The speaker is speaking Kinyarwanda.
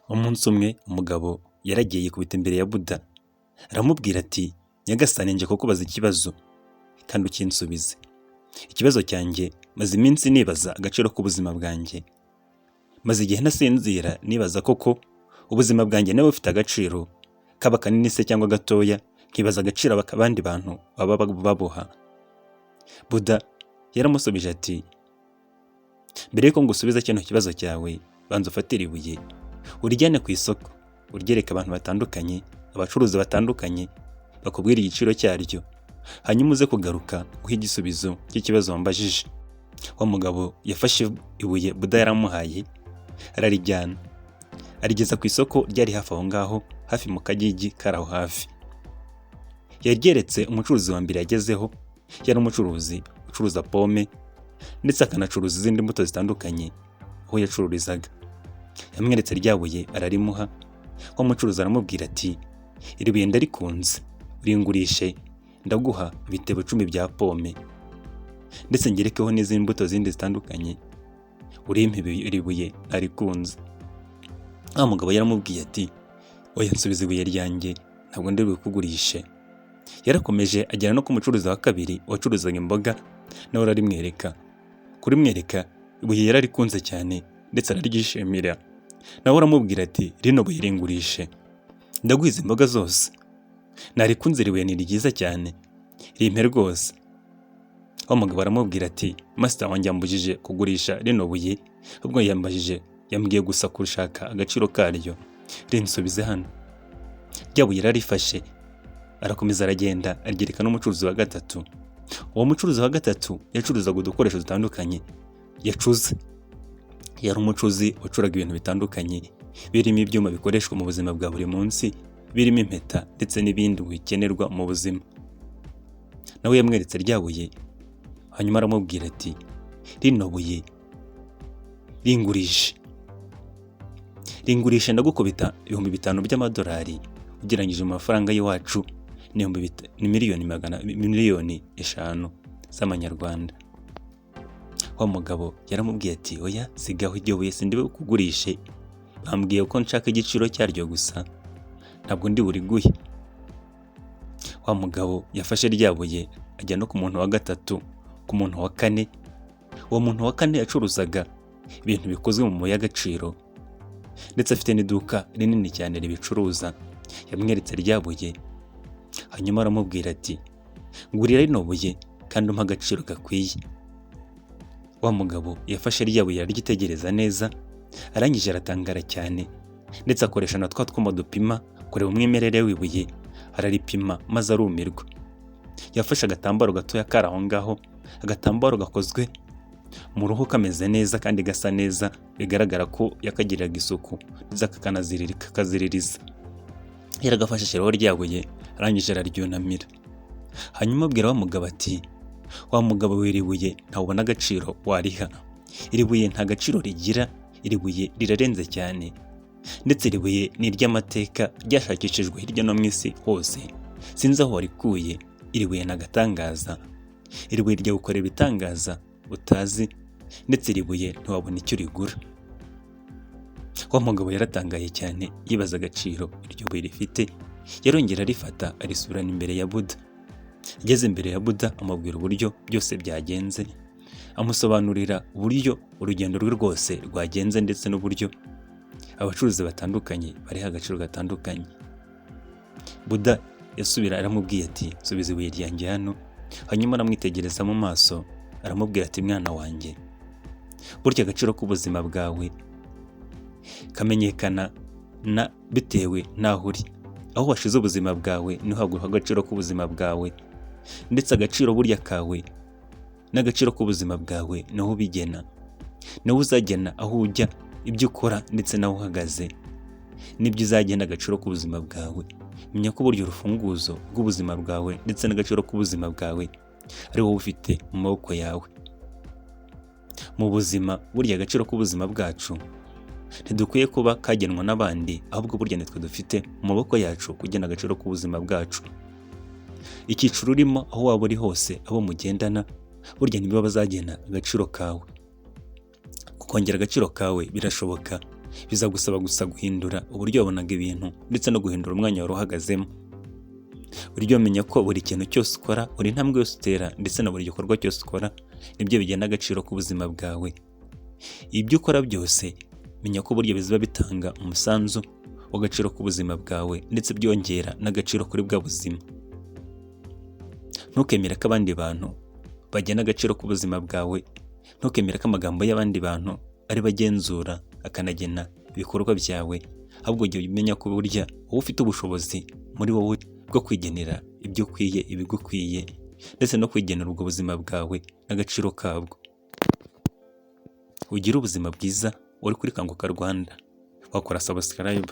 Umunsi umwe umugabo yaragiye yikubita imbere ya Buda, aramubwira ati: "Nyagasani, nje kukubaza ikibazo kandi ukinsubize. Ikibazo cyanjye, maze iminsi nibaza agaciro k'ubuzima bwanjye. Maze igihe ntasinzira nibaza koko ubuzima bwanjye niba bufite agaciro, kaba kanini se cyangwa gatoya, nkibaza agaciro abandi bantu baba babuha." Buda yaramusubije ati: "Mbere yuko ngusubiza kino kibazo cyawe, banza ufatire ibuye urijyane ku isoko, uryereke abantu batandukanye, abacuruzi batandukanye, bakubwire igiciro cyaryo, hanyuma uze kugaruka guha igisubizo cy'ikibazo wambajije." Wa mugabo yafashe ibuye Buda yaramuhaye, ararijyana, arigeza ku isoko ryari hafi aho ngaho, hafi mu kagigi kari aho hafi. Yaryeretse umucuruzi wa mbere yagezeho. Yari umucuruzi ucuruza pome ndetse akanacuruza izindi mbuto zitandukanye aho yacururizaga. Yamweretse rya buye, ararimuha. Wa mucuruzi aramubwira ati: "Iri buye ndarikunze, uringurishe ndaguha ibitebo 10 bya pome, ndetse ngerekeho n'izindi mbuto zindi zitandukanye. Urimpe iri buye, narikunze." Wa mugabo yaramubwiye ati: "Oya, nsubiza ibuye ryanjye, ntabwo ndi bikugurishe." Yarakomeje agera no ku mucuruzi wa kabiri wacuruzaga imboga, nawe ararimwereka. Kurimwereka ibuye, yararikunze cyane ndetse araryishimira. Nawe aramubwira ati: "Rino buye ringurishe, ndaguha izi mboga zose. Narikunze, iri buye ni ryiza cyane, rimpe rwose." Wa mugabo aramubwira ati: "Master wanjye yambujije kugurisha rino buye, ahubwo yambajije, yambwiye gusa kushaka agaciro karyo. Rinsubize hano." Rya buye yararifashe, arakomeza aragenda, aryereka n'umucuruzi wa gatatu. Uwo mucuruzi wa gatatu yacuruzaga udukoresho dutandukanye yacuze. Yari umucuzi wacuraga ibintu bitandukanye, birimo ibyuma bikoreshwa mu buzima bwa buri munsi, birimo impeta ndetse n'ibindi bikenerwa mu buzima. Nawe yamweretse rya buye, hanyuma aramubwira ati: "Rino buye ringurishe, ringurishe ndagukubita 5000 by'amadolari." Ugereranyije mu mafaranga y'iwacu ni miliyoni 100, miliyoni 5 z'amanyarwanda. Wa mugabo yaramubwiye ati: "Oya, sigaho, iryo buye sindi bukugurishe. Bambwiye ko nshaka igiciro cyaryo gusa, ntabwo ndi buriguhe." Wa mugabo yafashe rya buye, ajya no ku muntu wa gatatu, ku muntu wa kane. Uwo muntu wa kane yacuruzaga ibintu bikozwe mu mabuye y'agaciro, ndetse afite n'iduka rinini cyane ribicuruza. Yamweretse rya buye, hanyuma aramubwira ati: "Ngurira rino buye kandi umpe agaciro gakwiye." Wa mugabo yafashe rya buye, araryitegereza neza, arangije aratangara cyane, ndetse akoresha na twa twuma dupima kureba umwimerere w'ibuye, araripima maze arumirwa. Yafashe agatambaro gatoya kari aho ngaho, agatambaro gakozwe mu ruhu, kameze neza kandi gasa neza, bigaragara ko yakagiriraga isuku ndetse kakanazirika, akaziririza. Yaragafashe, ashyiraho rya buye, arangije araryunamira, hanyuma abwira wa mugabo ati: "Wa mugabo we, iri buye ntawubona agaciro wariha. Iri buye nta gaciro rigira, iri buye rirarenze cyane, ndetse iri buye ni iry'amateka, ryashakishijwe hirya no mu isi hose. Sinzi aho warikuye. Iri buye ni agatangaza, iri buye ryagukorera ibitangaza utazi, ndetse iri buye ntiwabona icyo urigura." Wa mugabo yaratangaye cyane, yibaza agaciro iryo buye rifite. Yarongera arifata, arisubirana imbere ya Buda. Ageze imbere ya Buda, amubwira uburyo byose byagenze, amusobanurira uburyo urugendo rwe rwose rwagenze, ndetse n'uburyo abacuruzi batandukanye bariha agaciro gatandukanye. Buda yasubira aramubwiye ati: "Subiza ibuye ryanjye hano." Hanyuma aramwitegereza mu maso, aramubwira ati: "Mwana wanjye, burya agaciro k'ubuzima bwawe kamenyekana na bitewe n'aho uri. Aho washize ubuzima bwawe niho haguha agaciro k'ubuzima bwawe, ndetse agaciro burya kawe n'agaciro k'ubuzima bwawe niho ubigena. Niwe uzagena aho ujya, ibyo ukora ndetse n'aho uhagaze, nibyo uzagena agaciro k'ubuzima bwawe. Menya ko burya urufunguzo rw'ubuzima bwawe ndetse n'agaciro k'ubuzima bwawe ari wowe ufite mu maboko yawe." Mu buzima, burya agaciro k'ubuzima bwacu ntidukwiye kuba kagenwa n'abandi, ahubwo burya nitwe dufite mu maboko yacu kugena agaciro k'ubuzima bwacu. Icyiciro urimo, aho waba uri hose, abo mugendana, burya nibo bazagena agaciro kawe. Kongera agaciro kawe birashoboka. Bizagusaba gusa guhindura uburyo wabonaga ibintu ndetse no guhindura umwanya wari uhagazemo. Buryo menya ko buri kintu cyose ukora, buri ntambwe yose utera ndetse na buri gikorwa cyose ukora nibyo bigena agaciro k'ubuzima bwawe. Ibyo ukora byose, menya ko burya biba bitanga umusanzu w'agaciro k'ubuzima bwawe ndetse byongera n'agaciro kuri bwa buzima. Ntukemere ko abandi bantu bagena agaciro k'ubuzima bwawe. Ntukemere ko amagambo y'abandi bantu ari bagenzura akanagena ibikorwa byawe, ahubwo jya umenya ko burya wowe ufite ubushobozi muri wowe bwo kwigenera ibyo ukwiye, ibigukwiye, ndetse no kwigenera ubwo buzima bwawe n'agaciro kabwo. Ugire ubuzima bwiza. Uri kuri Kanguka Rwanda, wakora subscribe.